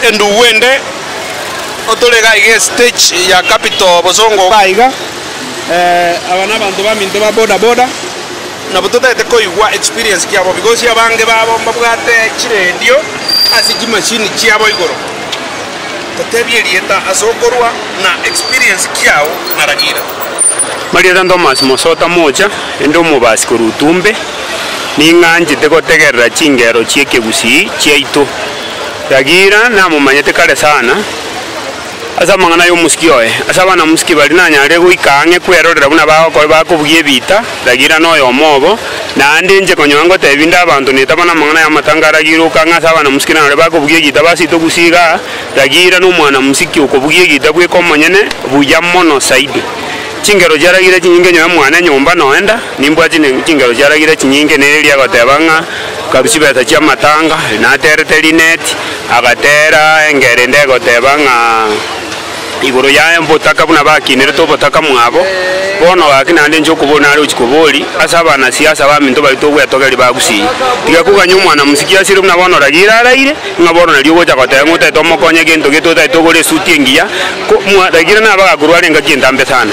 Endugu ende otore iga iga estage ya Capital Bosongo iga iga, aba nabanto baminto ba boda boda, nabo totagete koigwa experience kiabo because abange babo mbabwate chiredio ase chimashini chiabo igoro. Totebie erieta ase okorwa na experience kiao na Ragira. Marieta Thomas Mosota Mocha, inde omobasi korwa Utumbe, ning'anchete gotegerera chingero chi'ekegusii chiaito. Ragira namomanyete kare sana ase amang'ana y'omosiki oye. Ase abanamusiki baria nanyarire goika ang'e kwerorera buna bagokora bakobugia ebiita, Ragira noyomo obo. Naende inche konyora ngotebia inde abanto netaba namang'ana y'amatanga a Ragira oka ang'e ase abanamusiki narore bakobugia egiita basito gusii igaa, Ragira nomwanamusiki okobugia egiita bweka omonyene buya mono zaidi. Chingero chia Ragira chinyinge nyowe mwane nyomba noenda, nimbwate chingero chia Ragira chinyinge nere eria agoteba ng'a Karwa chibesa chi'amatanga, naterete rineti, agatera engero ende egoteba ng'a igoro yaye obotaka buna bakinerete obotaka mwabo. Bono gaki naende inche okobori nare gochia koboria ase abanasiasa baminto baria togwetogeria ba Gusii. Tiga koganya omwana mosiki asire buna bono Ragira araire, ng'a bono nario ogocha goteba ng'a otagete omokonye gento gete otagete ogore esuti engiya, ko mwa Ragira nabe agakorwara engaki entambe sana.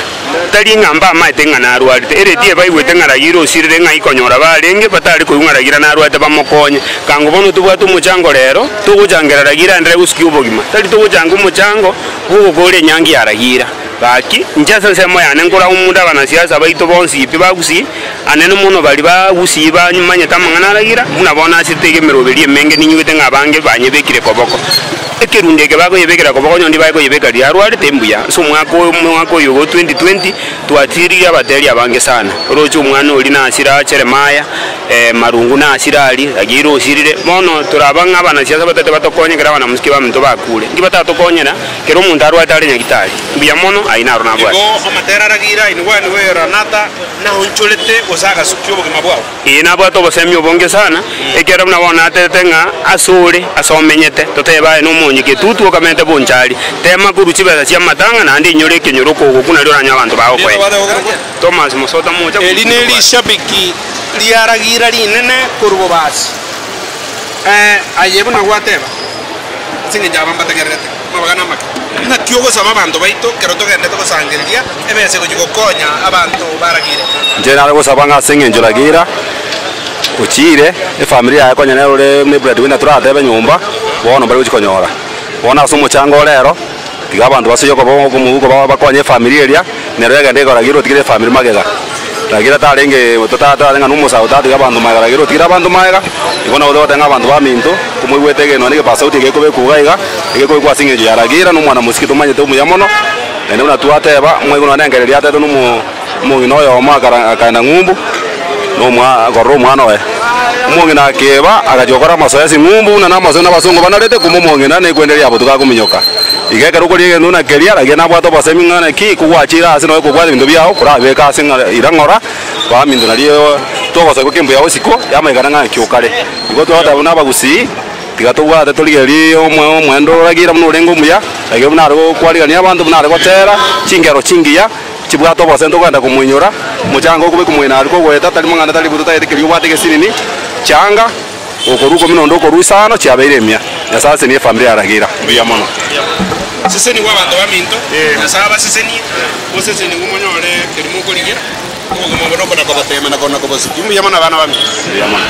Tari ng'a mbamaete ng'a narwarete, ere tibaigwete ng'a Ragira osirire ng'ai konyora barenge batare koigwa ng'a Ragira narwarete bamokonye. Kango bono tobwate omochango rero, togochangera Ragira aenderere gosukia obogima, tari togochanga omochango bw'ogokora enyangi ya Ragira. Gaki, inche ase ensemo yane nkoraumunde abanasiasa baito bonsi pi ba Gusii, anene mono baria ba Gusii bamanyete amang'ana a Ragira, buna bono asete iga emeroberi emenge ninyigwete ng'a abange banyebekire koboko. Ekerundo eke bakoyebekera koboko onye onde bakoyebeka riria arwarete mbuya. Ase omwaka oyo omwaka oyo ogo 2020 twatiririe abateri abange sana. Oroche omwana oria nasira Jeremiah, Marungu nasira aria, Ragira osirire. Bono toraba ng'a abanasiasa batete batokonye ekero abanamosike baminto bakure. Nki batatukonyera kera omonto arwarete are nyagitari? Mbuya mono ayio naro nabwate. Igo amatera Ragira inwe nigo Yoranatha naonchorete gose agasukia obogima bwao. Ee, nabwate obosemi obonge sana, ekiagera buna bono natebete ng'a ase ore, ase omenyete, totebe aye nomonyi getutu okamenyete bonchari, tema korwa chibesa chi'amatanga naende inyore ekenyoro okogokwa nario oranyore abanto bagokoenya. Thomas Mosota mocha Eri korwa ne rishabiki riaragira rinene korwa bobasi. Aye buna gwateba, ase engencho aba mbategererete amabagana amake, naki ogosaba abanto baito ekero togendete gosangereria ebesa egochia gokonya abanto baragire? Inche nare gosaba ng'a ase eng'encho Ragira ochiire, efamiri yaye konya nere ore ne breadwinner toratebe nyomba, bono mbari gochia konyora. Bono ase omochango ore ero, tiga abanto basoyie okoba okomobuko bakonye efamiri eria, nero egende ekero Ragira otigire efamiri magega. Ragira tarenge totare ng'a nomosae otatiga abanto magega, Ragira otigire abanto magega, igo nabo togoteba ng'a abanto baminto, komoigwete egento naende egepaza sauti egekobekwa iga iga, egekobekwa ase eng'encho ya Ragira na omwana mosike tomanyete omuya mono, naende buna twateba, mwaigwa nonye na enkereri atebete nomo omong'ina oyomo akara akaenda ng'umbu, na omwa korora omwana oye. Omong'ina akeba, agachia gokora amasoesi ng'umbu buna namasoesi na abasongo banarete, kumbe omong'ina nekwende ria botuko akominyoka. Iga ekero okoria egento buna keria, riaria nabwate obosemi ng'a naki, kogwachire ase nonya kobwate ebinto biao, korabeke ase ng'a ira ng'ora, baminto nario togosoigwa ki mbuya osiko, yamanyekana ng'a naki okare. Igo twagoteba buna abagusii, tiga tobwate torigererie omwe omwendo oragira buna orenge omuya, riaria buna are gokwarigania abanto, buna are gotera, chingero chingiya, chibwate obosemi tokogenda komoinyora, omochango okobekwa moino aria kogoeta, tari mang'ana tari buto tagete keria obwate egesinini, chianga. Okorua ikomi na onde okorua isano chiabeire emia. Nyasae asesenie efamiri ya Ragira. Mbuya mono. Sesenigwe abanto baminto, Nyasae abasesenie, mosesenigwe monyore keria mokorigia, obogima obo nokona koboteema na kona kobosikia. Mbuya mono abana baminto. Mbuya mono.